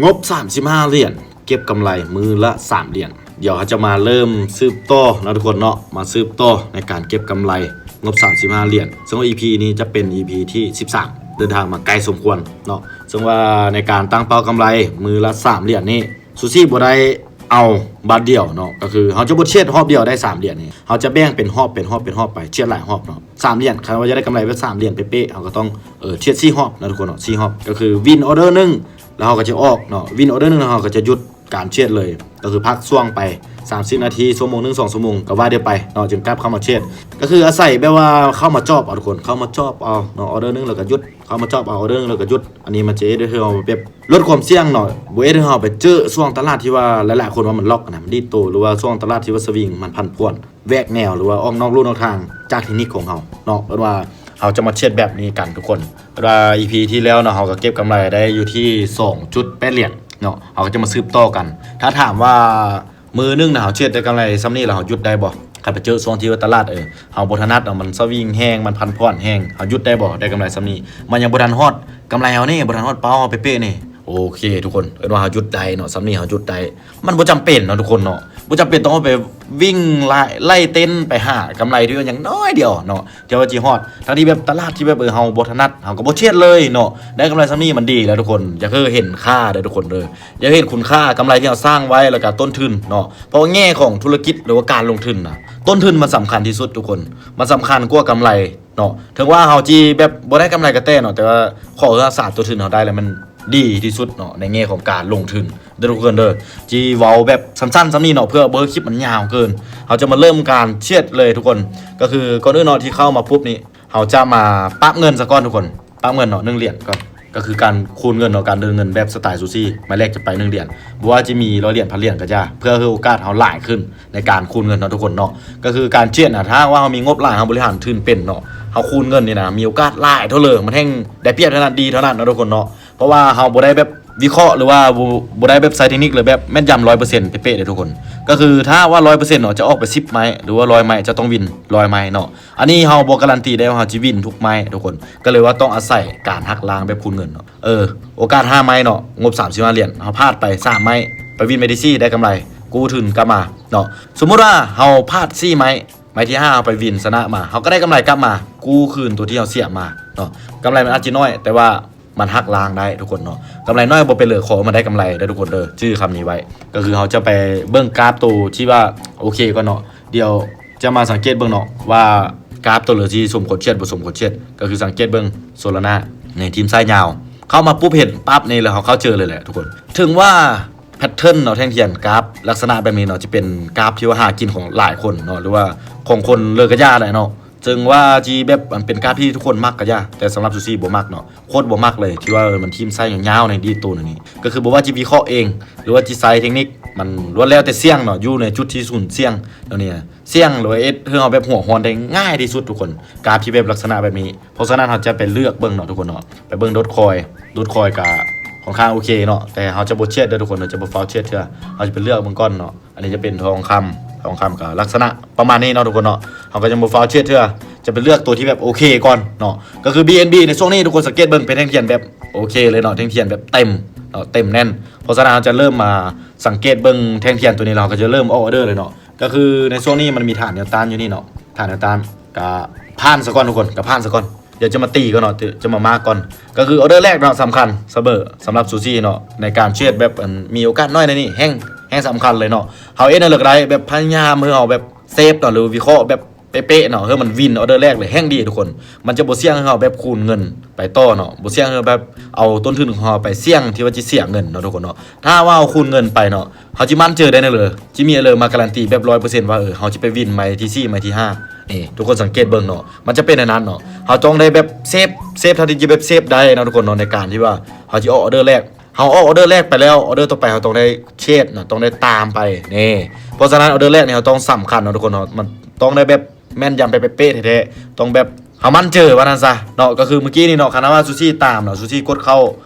ງົບສາມສິບຫ້າຫຼຽນ ເກັບກຳໄລມື້ລະສາມຫຼຽນ. ດຽວເຮົາຈະມາເລີ່ມສືບຕໍ່ເນາະທຸກຄົນເນາະ, ມາສືບຕໍ່ໃນການເກັບກຳໄລງົບສາມສິບຫ້າຫຼຽນ. ເຊິ່ງວ່າອີພີນີ້ຈະເປັນອີພີທີສິບສາມ ເດີນທາງມາໄກສົມຄວນເນາະ. ເຊິ່ງວ່າໃນການຕັ້ງເປົ້າກຳໄລມື້ລະສາມຫຼຽນນີ້ ຊູຊີບໍ່ໄດ້ເອົາບາດດຽວເນາະ, ກໍຄືເຮົາຈະບໍ່ເທຣດຮອບດຽວໄດ້ສາມຫຼຽນນີ້, ເຮົາຈະແບ່ງເປັນຮອບ ເປັນຮອບ ເປັນຮອບໄປ, ເທຣດຫຼາຍຮອບເນາະ. ສາມຫຼຽນ ຄັນວ່າຢາກໄດ້ກຳໄລແບບສາມຫຼຽນເປະໆ ເຮົາກໍຕ້ອງ ເອີ ເທຣດສີ່ຮອບນະທຸກຄົນເນາະ, ສີ່ຮອບ ກໍຄືວິນອໍເດີໜຶ່ງ ແລ້ວເຮົາກໍຈະອອກເນາະ, ວິນອໍເດີໜຶ່ງ ແລ້ວເຮົາກໍຈະຢຸດການເທຣດເລີຍ, ກໍຄືພັກຊ່ວງໄປສາມສິບນາທີ ຊົ່ວໂມງໜຶ່ງ ສອງຊົ່ວໂມງ ກໍວ່າໄດ້ໄປເນາະ, ຈຶ່ງກັບເຂົ້າມາເທຣດ. ກໍຄືອາໄສແບບວ່າເຂົ້າມາຈອບເອົາທຸກຄົນ, ເຂົ້າມາຈອບເອົາເນາະ, ອໍເດີໜຶ່ງ ແລ້ວກໍຢຸດ, ເຂົ້າມາຈອບເອົາອໍເດີໜຶ່ງ ແລ້ວກໍຢຸດ. ອັນນີ້ມັນຈະເຮັດໃຫ້ເຮົາແບບ ລົດຄວາມສ່ຽງເນາະ, ບໍ່ເຮັດໃຫ້ເຮົາໄປເຈີຊ່ວງຕະຫຼາດທີ່ວ່າຫຼາຍໆຄົນວ່າມັນລັອກນະ, ມັນດີດໂຕ ຫຼືວ່າຊ່ວງຕະຫຼາດທີ່ວ່າສະວິງ ມັນຜັນຜວນ ແຫວກແນວ ຫຼືວ່າອອກນອກลู่ນອກທາງຈາກເທັກນິກຂອງເຮົາເນາະ. ເອີ້ນວ່າເຮົາຈະມາເທຣດແບບນີ້ກັນທຸກຄົນ. ເອີ້ນວ່າອີພີທີ່ແລ້ວເນາະ ເຮົາກໍເກັບກຳໄລໄດ້ຢູ່ທີ່ສອງຈຸດແປດຫຼຽນເນາະ, ເຮົາກໍຈະມາສືບຕໍ່ກັນ. ຖ້າຖາມວ່າມື້ໜຶ່ງນະ ເຮົາເທຣດໄດ້ກຳໄລສ່ຳນີ້ ແລ້ວເຮົາຢຸດໄດ້ບໍ່? ຄັນໄປເຈີຊ່ວງທີ່ວ່າຕະຫຼາດ ເອີ ເຮົາບໍ່ຖະໜັດເນາະ, ມັນສະວິງແຮງ ມັນຜັນຜວນແຮງ ເຮົາຢຸດໄດ້ບໍ່? ໄດ້ກຳໄລສ່ຳນີ້ ມັນຍັງບໍ່ທັນຮອດກຳໄລເຮົານີ້, ບໍ່ທັນຮອດເປົ້າເຮົາເປະໆນີ້. ໂອເຄທຸກຄົນ, ເອີ້ນວ່າເຮົາຢຸດໄດ້ເນາະ, ສ່ຳນີ້ເຮົາຢຸດໄດ້. ມັນບໍ່ຈຳເປັນເນາະທຸກຄົນເນາະ, ບໍ່ຈຳເປັນຕ້ອງເອົາໄປວິ່ງໄລ່ ໄລ່ເຕັ້ນໄປຫາກຳໄລທີ່ວ່າຍັງໜ້ອຍດຽວເນາະ, ທີ່ວ່າຊິຮອດ. ທັງທີ່ແບບຕະຫຼາດທີ່ແບບ ເອີ ເຮົາບໍ່ຖະໜັດ ເຮົາກໍບໍ່ເທຣດເລີຍເນາະ, ໄດ້ກຳໄລສ່ຳນີ້ມັນດີແລ້ວທຸກຄົນ. ຢ່າຄືເຫັນຄ່າເດີທຸກຄົນເດີ, ຢ່າເຫັນຄຸນຄ່າກຳໄລທີ່ເຮົາສ້າງໄວ້ ແລ້ວກໍຕົ້ນທຶນເນາະ. ເພາະແງ່ຂອງທຸລະກິດ ຫຼືວ່າການລົງທຶນນະ ຕົ້ນທຶນມັນສຳຄັນທີ່ສຸດທຸກຄົນ, ມັນສຳຄັນກວ່າກຳໄລເນາະ. ເຖິງວ່າເຮົາຊິແບບບໍ່ໄດ້ກຳໄລກະແຕ່ເນາະ, ແຕ່ວ່າຂໍໃຫ້ຮັກສາຕົ້ນທຶນເຮົາໄດ້ ແລ້ວມັນດີທີ່ສຸດເນາະ ໃນແງ່ຂອງການລົງທຶນເດີທຸກຄົນເດີ. ຊິເວົ້າແບບສັ້ນໆສ່ຳນີ້ເນາະ ເພື່ອບໍ່ໃຫ້ຄລິບມັນຍາວເກີນ. ເຮົາຈະມາເລີ່ມການເທຣດເລີຍທຸກຄົນ. ກໍຄືກ່ອນອື່ນເນາະ ທີ່ເຂົ້າມາປຸບນີ້ ເຮົາຈະມາປັບເງິນຊະກ່ອນທຸກຄົນ, ປັບເງິນເນາະ ໜຶ່ງຫຼຽນກ່ອນ. ກໍຄືການຄູນເງິນເນາະ, ການເດີນເງິນແບບສະໄຕຊູຊີ ໝາຍແລກຈະໄປໜຶ່ງຫຼຽນ, ບໍ່ວ່າຈະມີຮ້ອຍຫຼຽນ ພັນຫຼຽນກໍຢ່າ, ເພື່ອໃຫ້ໂອກາດເຮົາຫຼາຍຂຶ້ນໃນການຄູນເງິນເນາະທຸກຄົນເນາະ. ກໍຄືການເທຣດນະ ຖ້າຫາກວ່າເຮົາມີງົບຫຼາຍ ເຮົາບໍລິຫານທຶນເປັນເນາະ, ເຮົາຄູນເງິນນີ້ນະ ມີໂອກາດຫຼາຍເທົ່າເລີຍ, ມັນແຮ່ງໄດ້ປຽບເທົ່ານັ້ນ ດີເທົ່ານັ້ນເນາະທຸກຄົນເນາະ. ເພາະວ່າເຮົາບໍ່ໄດ້ແບບວິເຄາະ ຫຼືວ່າບໍ່ ບໍ່ໄດ້ແບບໃຊ້ເທັກນິກ ຫຼືແບບແມ່ນຢຳຮ້ອຍເປີເຊັນເປະໆເດ້ທຸກຄົນ. ກໍຄືຖ້າວ່າຮ້ອຍເປີເຊັນເນາະ ຈະອອກໄປສິບໄມ້ ຫຼືວ່າຮ້ອຍໄມ້ ຈະຕ້ອງວິນຮ້ອຍໄມ້ເນາະ. ອັນນີ້ເຮົາບໍ່ກາຣັນຕີໄດ້ວ່າເຮົາຈະວິນທຸກໄມ້ທຸກຄົນ, ກໍເລີຍວ່າຕ້ອງອາໄສການຫັກລ້າງແບບຄູນເງິນເນາະ. ເອີ ໂອກາດຫ້າໄມ້ເນາະ, ງົບສາມສິບຫ້າຫຼຽນ ເຮົາພາດໄປສາມໄມ້ ໄປວິນໄມ້ທີສີ່ ໄດ້ກຳໄລ ກູ້ທຶນກັບມາເນາະ. ສົມມຸດວ່າເຮົາພາດສີ່ໄມ້ ໄມ້ທີຫ້າເຮົາໄປວິນຊະນະມາ ເຮົາກໍໄດ້ກຳໄລກັບມາ ກູ້ຄືນຕົວທີ່ເຮົາເສຍມາເນາະ. ກຳໄລມັນອາດຈະໜ້ອຍ ແຕ່ວ່າມັນຫັກລ້າງໄດ້ທຸກຄົນເນາະ, ກຳໄລໜ້ອຍບໍ່ເປັນເລີຍ ຂໍໃຫ້ມັນໄດ້ກຳໄລເດີທຸກຄົນເດີ, ຈື່ຄຳນີ້ໄວ້. ກໍຄືເຮົາຈະໄປເບິ່ງກາຟໂຕທີ່ວ່າໂອເຄກ່ອນເນາະ. ດຽວຈະມາສັງເກດເບິ່ງເນາະວ່າກາຟໂຕໃດທີ່ສົມຄວນເທຣດ ບໍ່ສົມຄວນເທຣດ. ກໍຄືສັງເກດເບິ່ງໂຊລານາໃນທີມສາຍຍາວ ເຂົ້າມາປຸບເຫັນປັບນີ້ ແລ້ວເຮົາເຂົ້າເຈີເລີຍແຫຼະທຸກຄົນ. ເຖິງວ່າ ແພັດເທີນເນາະ ແທ່ງທຽນ ກາຟລັກສະນະແບບນີ້ເນາະ ຈະເປັນກາຟທີ່ວ່າຫາກິນຂອງຫຼາຍຄົນເນາະ ຫຼືວ່າຂອງຄົນເລີກະຢ່າແຫຼະເນາະ. ເຊິ່ງວ່າຊິແບບ ມັນເປັນກາຟທີ່ທຸກຄົນມັກກະຢ່າ, ແຕ່ສຳລັບຊູຊີບໍ່ມັກເນາະ, ໂຄດບໍ່ມັກເລີຍ ທີ່ວ່າ ເອີ ມັນຖິ້ມໄສ້ຍາວໆໃນດີດໂຕນີ້. ກໍຄືບໍ່ວ່າຊິວິເຄາະເອງ ຫຼືວ່າຊິໃຊ້ເທັກນິກ ມັນລ້ວນແລ້ວແຕ່ສ່ຽງເນາະ, ຢູ່ໃນຈຸດທີ່ສູນສ່ຽງແນວນີ້ນະ, ສ່ຽງ ຫຼືວ່າເຮັດໃຫ້ເຮົາແບບຫົວຮ້ອນໄດ້ງ່າຍທີ່ສຸດທຸກຄົນ, ກາຟທີ່ແບບລັກສະນະແບບນີ້. ເພາະສະນັ້ນເຮົາຈະໄປເລືອກເບິ່ງເນາະທຸກຄົນເນາະ, ໄປເບິ່ງໂດດຄອຍ. ໂດດຄອຍກະຄ່ອນຂ້າງໂອເຄເນາະ, ແຕ່ເຮົາຈະບໍ່ເທຣດເດີທຸກຄົນ, ເຮົາຈະບໍ່ຟ້າວເທຣດເທື່ອ, ເຮົາຈະໄປເລືອກເບິ່ງກ່ອນເນາະ. ອັນນີ້ຈະເປັນທອງຄຳ, ທອງຄຳກະລັກສະນະປະມານນີ້ເນາະທຸກຄົນເນາະ, ເຮົາກະຍັງບໍ່ຟ້າວເທຣດເທື່ອ, ຈະໄປເລືອກໂຕທີ່ແບບໂອເຄກ່ອນເນາະ. ກະຄື ບີເອັນບີ ໃນຊ່ວງນີ້ທຸກຄົນສັງເກດເບິ່ງ ເປັນແທ່ງທຽນແບບໂອເຄເລີຍເນາະ, ແທ່ງທຽນແບບເຕັມເນາະ, ເຕັມແໜ້ນ. ເພາະສະນັ້ນເຮົາຈະເລີ່ມມາສັງເກດເບິ່ງແທ່ງທຽນໂຕນີ້ ແລ້ວເຮົາກະຈະເລີ່ມອອກອໍເດີເລີຍເນາະ. ກະຄືໃນຊ່ວງນີ້ມັນມີຖານແນວຕ້ານຢູ່ນີ້ເນາະ, ຖານແນວຕ້ານ ກະຜ່ານສາກ່ອນທຸກຄົນ, ກະຜ່ານສາກ່ອນ. ດຽວຈະມາຕີກ່ອນເນາະ, ຈະມາມາກກ່ອນ. ກະຄືອໍເດີແລກເນາະ ສຳຄັນສະເໝີສຳລັບຊູຊີເນາະ ໃນການເທຣດແບບ ອັນ ມີໂອກາດໜ້ອຍແນວນີ້ ແຮ່ງ ແຮ່ງສຳຄັນເລີຍເນາະ. ເຮົາເຮັດແນວໃດກະໄດ້ ແບບພະຍາຍາມໃຫ້ເຮົາແບບເຊບເນາະ ຫຼືວິເຄາະແບບເປະໆເນາະ, ໃຫ້ມັນວິນອໍເດີແລກເລີຍ ແຮ່ງດີທຸກຄົນ. ມັນຈະບໍ່ສ່ຽງໃຫ້ເຮົາແບບຄູນເງິນໄປຕໍ່ເນາະ, ບໍ່ສ່ຽງໃຫ້ເຮົາແບບເອົາຕົ້ນທຶນຂອງເຮົາໄປສ່ຽງທີ່ວ່າຈະເສຍເງິນເນາະທຸກຄົນເນາະ. ຖ້າວ່າເຮົາຄູນເງິນໄປເນາະ ເຮົາຊິໝັ້ນໃຈໄດ້ແນວເລີຍ, ຊິມີອັນເລີມາກາຣັນຕີແບບຮ້ອຍເປີເຊັນວ່າ ເອີ ເຮົາຈະໄປວິນໄມ້ທີສີ່ ໄມ້ທີຫ້າ. ນີ້ ທຸກຄົນສັງເກດເບິ່ງເນາະ, ມັນຈະເປັນແນວນັ້ນເນາະ. ເຮົາຕ້ອງໄດ້ແບບເຊບ ເຊບເທົ່າທີ່ຈະແບບເຊບໄດ້ເນາະທຸກຄົນເນາະ, ໃນການທີ່ວ່າເຮົາຈະອອກອໍເດີແລກ. ເຮົາອອກອໍເດີແລກໄປແລ້ວ ອໍເດີຕໍ່ໄປເຮົາຕ້ອງໄດ້ເທຣດເນາະ, ຕ້ອງໄດ້ຕາມໄປ. ນີ້ ເພາະສະນັ້ນ ອໍເດີແລກນີ້ເຮົາຕ້ອງສຳຄັນເນາະທຸກຄົນເນາະ, ມັນຕ້ອງໄດ້ແບບແມ່ນຢຳໄປເປະໆແທ້ໆ, ຕ້ອງແບບ ເຮົາໝັ້ນໃຈວ່ານັ້ນຊະເນາະ. ກະຄືມື້ກີ້ນີ້ເນາະ ຄັນວ່າຊູຊີຕາມເນາະ, ຊູຊີກົດເຂົ້າ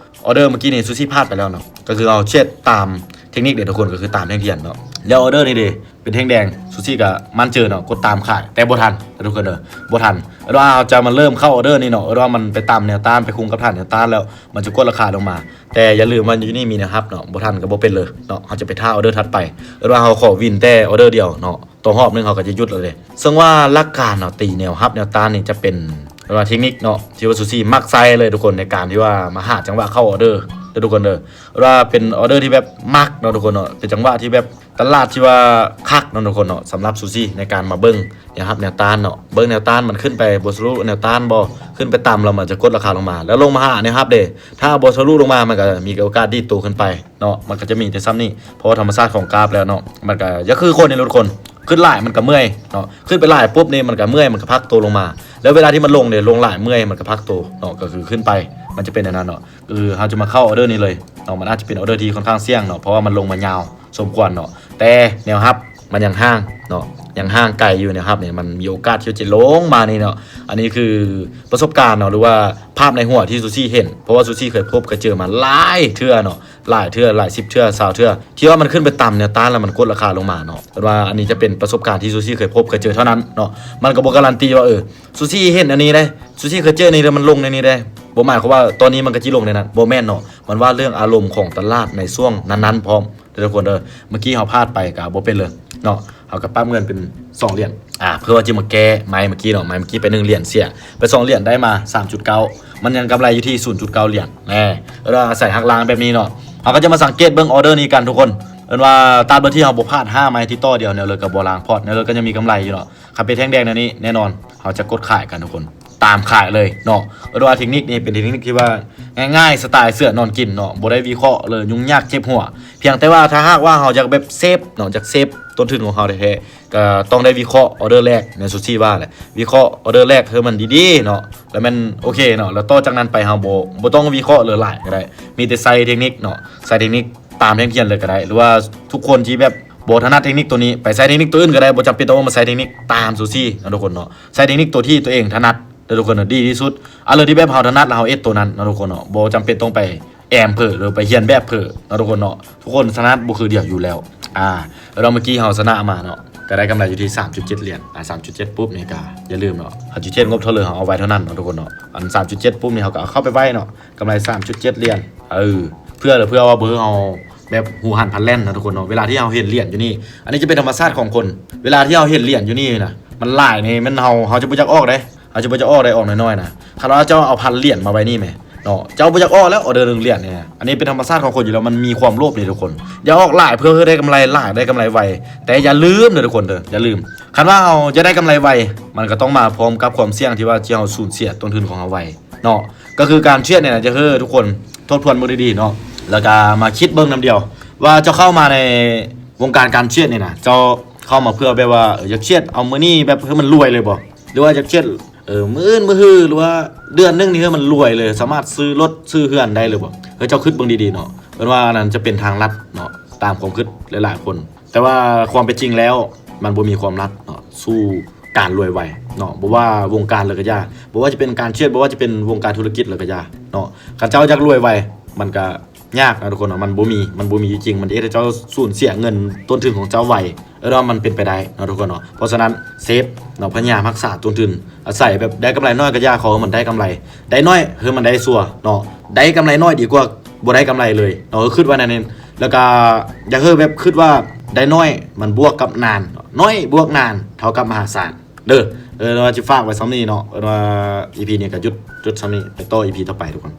ອໍເດີມື້ກີ້ນີ້ ຊູຊີພາດໄປແລ້ວເນາະ, ກະຄືເຮົາເທຣດຕາມ ເທັກນິກເດ້ທຸກຄົນ ກໍຄືຕາມແທ່ງທຽນເນາະ. ແລ້ວອໍເດີນີ້ເດ້ ເປັນແທ່ງແດງ ຊູຊິກໍໝັ້ນເຈີເນາະ ກົດຕາມຂາຍ ແຕ່ບໍ່ທັນເດີທຸກຄົນເດີ ບໍ່ທັນ. ເວລາເຮົາຈະມາເລີ່ມເຂົ້າອໍເດີນີ້ເນາະ ເວລາມັນໄປຕາມແນວຕ້ານ ໄປຄຸງກັບຖານແນວຕ້ານແລ້ວ ມັນຈະກົດລາຄາລົງມາ. ແຕ່ຢ່າລືມວ່າຢູ່ນີ້ມີແນວຮັບເນາະ ບໍ່ທັນກໍບໍ່ເປັນເລີຍເນາະ. ເຮົາຈະໄປຖ້າອໍເດີຖັດໄປ ເອີ້ນວ່າເຮົາຂໍວິນແຕ່ອໍເດີດຽວເນາະ ຕໍ່ຮອບໜຶ່ງເຮົາກໍຈະຢຸດແລ້ວເດ້. ເຊິ່ງວ່າຫຼັກການເນາະ ຕີແນວຮັບແນວຕ້ານນີ້ຈະເປັນ ເອີ້ນວ່າເທັກນິກເນາະ ທີ່ວ່າຊູຊິມັກໃຊ້ເລີຍທຸກຄົນ ໃນການທີ່ວ່າມາຫາຈັງຫວະເຂົ້າອໍເດີເດີທຸກຄົນເດີ. ເອີ້ນວ່າເປັນອໍເດີທີ່ແບບມັກເນາະທຸກຄົນເນາະ ເປັນຈັງຫວະທີ່ແບບຕະຫຼາດທີ່ວ່າຄັກເນາະທຸກຄົນເນາະ. ສຳລັບຊູຊິໃນການມາເບິ່ງແນວຮັບແນວຕ້ານເນາະ ເບິ່ງແນວຕ້ານມັນຂຶ້ນໄປບໍ່ທະລຸແນວຕ້ານບໍ່ ຂຶ້ນໄປຕ່ຳແລ້ວມັນຈະກົດລາຄາລົງມາ ແລ້ວລົງມາຫາແນວຮັບເດ້. ຖ້າບໍ່ທະລຸລົງມາ ມັນກໍມີໂອກາດດີດໂຕຂຶ້ນໄປ ເນາະ ມັນກໍຈະມີແຕ່ສ່ຳນີ້ ເພາະວ່າທຳມະຊາດຂອງກາບແລ້ວເນາະ ມັນກໍຢ່າຄືຄົນນີ້ແຫຼະທຸກຄົນ ຂຶ້ນຫຼາຍມັນກໍເມື່ອຍເນາະ ຂຶ້ນໄປຫຼາຍປຸບນີ້ມັນກໍເມື່ອຍ ມັນກໍພັກໂຕລົງມາ. ແລ້ວເວລາທີ່ມັນລົງເດ້ ລົງຫຼາຍເມື່ອຍ ມັນກໍພັກໂຕເນາະ ກໍຄືຂຶ້ນໄປ ມັນຈະເປັນແນວນັ້ນເນາະ. ຄືເຮົາຈະມາເຂົ້າອໍເດີນີ້ເລີຍເນາະ ມັນອາດຈະເປັນອໍເດີທີ່ຄ່ອນຂ້າງສ່ຽງເນາະ ເພາະວ່າມັນລົງມາຍາວສົມຄວນເນາະ ແຕ່ແນວຮັບມັນຍັງຫ່າງເນາະ ຍັງຫ່າງໄກຢູ່. ແນວຮັບນີ້ມັນມີໂອກາດທີ່ຈະລົງມານີ້ເນາະ. ອັນນີ້ຄືປະສົບການເນາະ ຫຼືວ່າພາບໃນຫົວທີ່ຊູຊິເຫັນ ເພາະວ່າຊູຊິເຄີຍພົບເຄີຍເຈີມາຫຼາຍເທື່ອເນາະ ຫຼາຍເທື່ອ ຫຼາຍສິບເທື່ອ ຊາວເທື່ອ ທີ່ວ່າມັນຂຶ້ນໄປຕຳແນວຕ້ານແລ້ວມັນກົດລາຄາລົງມາເນາະ. ເພິ່ນວ່າອັນນີ້ຈະເປັນປະສົບການທີ່ຊູຊິເຄີຍພົບເຄີຍເຈີເທົ່ານັ້ນເນາະ. ມັນກໍບໍ່ກາລັນຕີວ່າ ເອີ ຊູຊິເຫັນອັນນີ້ເດ້ ຊູຊິເຄີຍເຈີນີ້ເດ້ ມັນລົງໃນນີ້ເດ້ ບໍ່ໝາຍຄວາມວ່າຕອນນີ້ມັນກໍຊິລົງໃນນັ້ນ ບໍ່ແມ່ນເນາະ. ມັນວ່າເລື່ອງອາລົມຂອງຕະຫຼາດໃນຊ່ວງນັ້ນໆພ້ອມເດີທຸກຄົນເດີ. ເມື່ອກີ້ເຮົາພາດໄປກໍບໍ່ເປັນເລີຍເນາະ ເຮົາກໍປັບເງິນເປັນສອງຫຼຽນ ອ່າ ເພື່ອວ່າຈະມາແກ້ໄມ້ເມື່ອກີ້ເນາະ ໄມ້ເມື່ອກີ້ໄປໜຶ່ງຫຼຽນເສຍ ໄປສອງຫຼຽນໄດ້ມາສາມຈຸດເກົ້າ ມັນຍັງກຳໄລຢູ່ທີ່ສູນຈຸດເກົ້າຫຼຽນ. ແນ່ ເວລາອາໄສຫັກລ້າງແບບນີ້ເນາະ ເຮົາກໍຈະມາສັງເກດເບິ່ງອໍເດີນີ້ກັນທຸກຄົນ. ເອີ້ນວ່າຕາມເບີທີ່ເຮົາບໍ່ພາດຫ້າໄມ້ຕິດຕໍ່ດຽວ ແນວເລີກກໍບໍ່ລ້າງພອດ ແນວເລີກກໍຍັງມີກຳໄລຢູ່ເນາະ. ຄັນເປັນແທ່ງແດງແນວນີ້ ແນ່ນອນເຮົາຈະກົດຂາຍກັນທຸກຄົນ ຕາມຂາຍເລີຍເນາະ. ເອີ້ນວ່າເທັກນິກນີ້ເປັນເທັກນິກທີ່ວ່າງ່າຍໆ ສະໄຕເສືອນອນກິນເນາະ ບໍ່ໄດ້ວິເຄາະເລີຍ ຫຍຸ້ງຍາກເຈັບຫົວ ພຽງແຕ່ວ່າຖ້າຫາກວ່າເຮົາຢາກແບບເຊບເນາະ ຢາກເຊບຕົ້ນທຶນຂອງເຮົາແທ້ໆ ກໍຕ້ອງໄດ້ວິເຄາະອໍເດີແລກ ແມ່ນຊູຊິວ່າແຫຼະ ວິເຄາະອໍເດີແລກໃຫ້ມັນດີໆເນາະ ແລ້ວແມ່ນໂອເຄເນາະ ແລ້ວຕໍ່ຈາກນັ້ນໄປເຮົາບໍ່ ບໍ່ຕ້ອງວິເຄາະເລີຍຫຼາຍກໍໄດ້ ມີແຕ່ໃສ່ເທັກນິກເນາະ ໃສ່ເທັກນິກຕາມແທ່ງທຽນເລີຍກໍໄດ້ ຫຼືວ່າທຸກຄົນທີ່ແບບບໍ່ຖະໜັດເທັກນິກໂຕນີ້ ໄປໃສ່ເທັກນິກໂຕອື່ນກໍໄດ້ ບໍ່ຈຳເປັນຕ້ອງມາໃສ່ເທັກນິກຕາມຊູຊິເນາະທຸກຄົນເນາະ. ໃສ່ເທັກນິກໂຕທີ່ຕົວເອງຖະໜັດເດີທຸກຄົນເນາະ ດີທີ່ສຸດ. ອັນເລີຍທີ່ແບບເຮົາຖະໜັດແລ້ວເຮົາເຮັດໂຕນັ້ນເນາະທຸກຄົນເນາະ ບໍ່ຈຳເປັນຕ້ອງໄປ ແອມເຜີ ຫຼືໄປຮຽນແບບເຜີເນາະທຸກຄົນເນາະ. ທຸກຄົນຖະໜັດບໍ່ຄືດຽວຢູ່ແລ້ວ. ອ່າ ແລ້ວເມື່ອກີ້ເຮົາຊະນະມາເນາະ ກໍໄດ້ກຳໄລຢູ່ທີ່ສາມຈຸດເຈັດຫຼຽນ. ອ່າ ສາມຈຸດເຈັດປຸບນີ້ກໍຢ່າລືມເນາະ ເຮົາຈະເຈັດງົບເທົ່າເລີຍ ເຮົາເອົາໄວ້ເທົ່ານັ້ນເນາະທຸກຄົນເນາະ. ອັນສາມຈຸດເຈັດປຸບນີ້ ເຮົາກໍເອົາເຂົ້າໄປໄວ້ເນາະ ກຳໄລສາມຈຸດເຈັດຫຼຽນ. ເອີ ເພື່ອ ເພື່ອວ່າບໍ່ໃຫ້ເຮົາແບບຫູຫັນພັນແລ່ນເນາະທຸກຄົນເນາະ. ເວລາທີ່ເຮົາເຫັນຫຼຽນຢູ່ນີ້ ອັນນີ້ຈະເປັນທຳມະຊາດຂອງຄົນ ເວລາທີ່ເຮົາເຫັນຫຼຽນຢູ່ນີ້ນະ ມັນຫຼາຍນີ້ ແມ່ນເຮົາ ເຮົາຈະບໍ່ຢາກອອກເດ້ ເຮົາຈະບໍ່ຢາກອອກໄດ້ ອອກນ້ອຍໆນະ. ຄັນວ່າເຈົ້າເອົາພັນຫຼຽນມາໄວ້ນີ້ແມະເນາະ ເຈົ້າບໍ່ຢາກອອກແລ້ວ ອໍເດີໜຶ່ງຫຼຽນນີ້ນະ. ອັນນີ້ເປັນທຳມະຊາດຂອງຄົນຢູ່ແລ້ວ ມັນມີຄວາມໂລບເດ້ທຸກຄົນ. ຢາກອອກຫຼາຍເພື່ອໃຫ້ໄດ້ກຳໄລຫຼາຍ ໄດ້ກຳໄລໄວ ແຕ່ຢ່າລືມເດີທຸກຄົນເດີ ຢ່າລືມ ຄັນວ່າເຮົາຈະໄດ້ກຳໄລໄວ ມັນກໍຕ້ອງມາພ້ອມກັບຄວາມສ່ຽງທີ່ວ່າ ທີ່ເຮົາສູນເສຍຕົ້ນທຶນຂອງເຮົາໄວເນາະ. ກໍຄືການເທຣດນີ້ນະ ຢາກໃຫ້ທຸກຄົນທົບທວນເບິ່ງດີໆເນາະ ແລ້ວກໍມາຄິດເບິ່ງນຳດຽວ ວ່າເຈົ້າເຂົ້າມາໃນວົງການການເທຣດນີ້ນະ ເຈົ້າເຂົ້າມາເພື່ອແບບວ່າ ເອີ ຢາກເທຣດເອົາມື້ນີ້ແບບໃຫ້ມັນລວຍເລີຍບໍ່ ຫຼືວ່າຢາກເທຣດ ເອີ ມື້ອື່ນມື້ຮື ຫຼືວ່າເດືອນໜຶ່ງນີ້ໃຫ້ມັນລວຍເລີຍ ສາມາດຊື້ລົດຊື້ເຮືອນໄດ້ເລີຍບໍ່? ເອີ ເຈົ້າຄິດເບິ່ງດີໆເນາະ ເອີ້ນວ່າອັນນັ້ນຈະເປັນທາງລັດເນາະ ຕາມຄວາມຄິດຫຼາຍໆຄົນ. ແຕ່ວ່າຄວາມເປັນຈິງແລ້ວ ມັນບໍ່ມີຄວາມລັດເນາະ ສູ່ການລວຍໄວເນາະ ບໍ່ວ່າວົງການເລີຍກໍຢ່າ ບໍ່ວ່າຈະເປັນການເທຣດ ບໍ່ວ່າຈະເປັນວົງການທຸລະກິດເລີຍກໍຢ່າເນາະ. ຄັນເຈົ້າຢາກລວຍໄວ ມັນກໍ ຍາກນະທຸກຄົນເນາະ ມັນບໍ່ມີ ມັນບໍ່ມີຢູ່ຈິງ ມັນຈະເຮັດໃຫ້ເຈົ້າສູນເສຍເງິນຕົ້ນທຶນຂອງເຈົ້າໄວ ເອີ້ນວ່າມັນເປັນໄປໄດ້ເນາະທຸກຄົນເນາະ. ເພາະສະນັ້ນ ເຊບເນາະ ພະຍາຍາມຮັກສາຕົ້ນທຶນ ອາໄສແບບໄດ້ກຳໄລໜ້ອຍກໍຢ່າ ຂໍໃຫ້ມັນໄດ້ກຳໄລ ໄດ້ໜ້ອຍໃຫ້ມັນໄດ້ຊົ່ວເນາະ ໄດ້ກຳໄລໜ້ອຍດີກວ່າບໍ່ໄດ້ກຳໄລເລີຍເນາະ ຄິດວ່າແນວນັ້ນ. ແລ້ວກໍຢ່າໃຫ້ແບບຄິດວ່າໄດ້ໜ້ອຍມັນບວກກັບນານ ໜ້ອຍບວກນານເທົ່າກັບມະຫາສານເດີ. ເອີ ວ່າຈະຝາກໄວ້ສ່ຳນີ້ເນາະ ເອີ້ນວ່າອີພີນີ້ກໍຢຸດ ຢຸດສ່ຳນີ້ ໄປຕໍ່ອີພີຕໍ່ໄປທຸກຄົນ.